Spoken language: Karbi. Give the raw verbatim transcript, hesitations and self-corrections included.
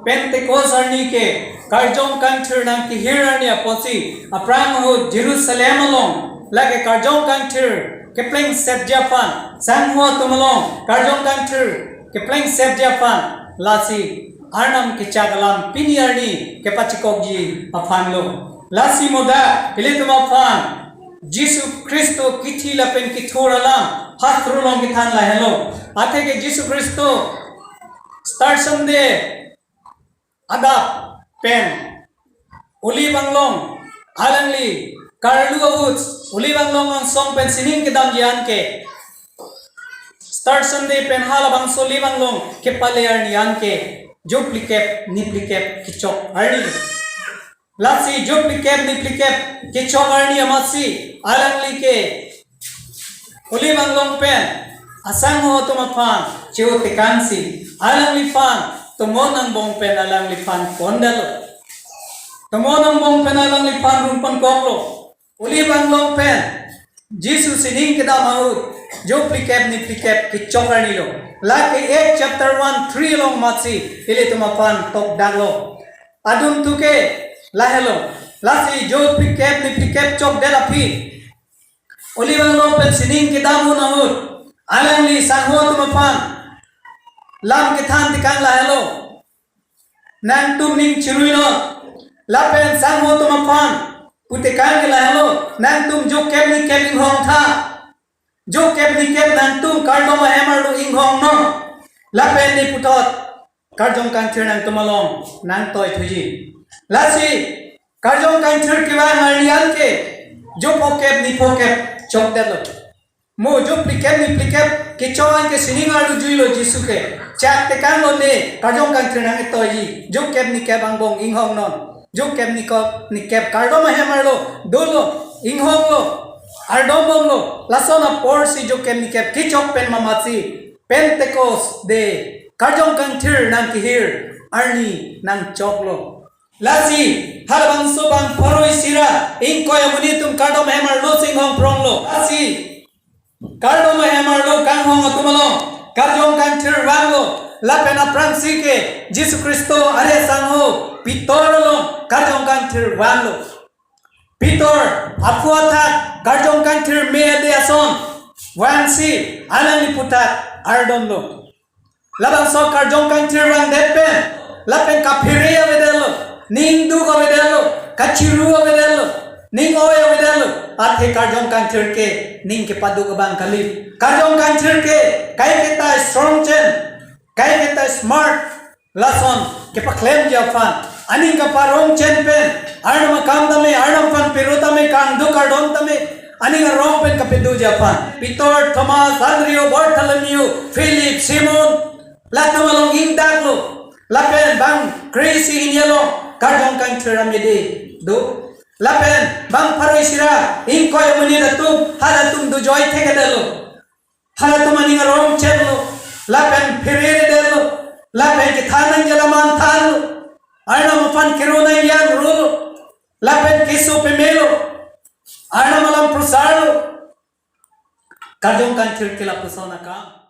Pentecost arni ke Karjong Kangthir nangkehir arni apotsi aphrang ahut Jerusalem along lake Karjong Kangthir keplengsetji aphan, sangho atum along Karjong Kangthir keplengsetji aphan, lasi Arnam kechak alam pini arni kepachikokji aphan lo. Lasi moda ilitum aphan Jisu Khristo kithi lapen kethur alam hastro along kethan lahelo. Atheke Jisu Khristo Star Sunday adap pen Olive Anglong alangli karlu ahut Olive Anglong angsong pen sining kedamji anke, Star Sunday pen halabangso Olive Anglong kepale arni anke joplikep niplikep kechok arni. Lasi joplikep niplikep kechok arni amatsi alangli ke Olive Anglong pen asangho atum aphan cheu tekangsi alangliphan tomon angbong pen alangliphan pondetlo. Tomon angbong pen alangliphan rumpon koklo. Olive Anglong pen Jisu sining kedam ahut joplikep niplikep kechok arni lo. Lake Acts chapter one three along amatsi ilitum aphan tokdaklo. Adung tuke lahelo. Lasi joplikep niplikep chokdet aphi Olive Anglong pen sining kedam ahut alangli sangho atum aphan lam kethan tekang lahelo. Nangtum ning chiruinon. Lapen sangho atum aphan pu tekang ke lahelo. Nangtum jokep nikep inghong tha. Jokep nikep nangtum kardom ahem arlo inghongnon. Lapen ne puthot Karjong Kangthir nangtum along nangtoi thuji. Lasi Karjong Kangthir kevang arni anke jophokep niphokep chokdetlo. Mo joplikep niplikep kechok anke sining arlu juilo Jisu ke. Chak tekanglo ne Karjong Kangthir nangketoiji. Jokep nikep angbong inghongnon. Jokep nikep nikep kardom ahem arlo dolo, inghonglo, ardombomlo. Lason aporsi jokep nikep kechok pen mamatsi Pentecost Day Karjong Kangthir nangkehir arni nangchoklo. Lasi halabangso bang pharo isi ra ingkoi amonit atum kardom ahem arlo si inghong pronglo. Lasi kardom ahem arlo kanghong atum along Karjong Kangthir vanglo. Lapen aphrangsi ke Jisu Khristo are sangho Pitor along Karjong Kangthir vanglo. Pitor aphu athak Karjong Kangthir me ade ason vangsi alangli aphuthak ardomlo. Labangso Karjong Kangthir vangdet pen lapen kaphere avedetlo, ning duk avedetlo, kachiru avedetlo, ning oi avedetlo. Athe Karjong Kangthir ke ning kepaduk abang kali. Karjong Kangthir ke kaiketa strong chen, kaiketa smart, lason kepaklemji aphan, aning kaparong chen pen Arnam akam tame, Arnam aphan pero tame, kangduk kardom tame, aning arong pen kapedoji aphan. Pitor, Thomas, Andrew, Bartholomew, Philip, Simon, latum along ingdaklo. Lapen bang kre-isi hini along Karjong Kangthir amede do. Lapen bang pharo isi ra ingkoi amonit atum, halatum dojoi thekthedetlo. Halatum aning arong chenlo, lapen pheredetlo, lapen kethan nangji alam thanlo, Arnam aphan kero nangji arlo, lapen keso pemelo, Arnam alam prosarlo. Karjong Kangthir ke lapuson akam.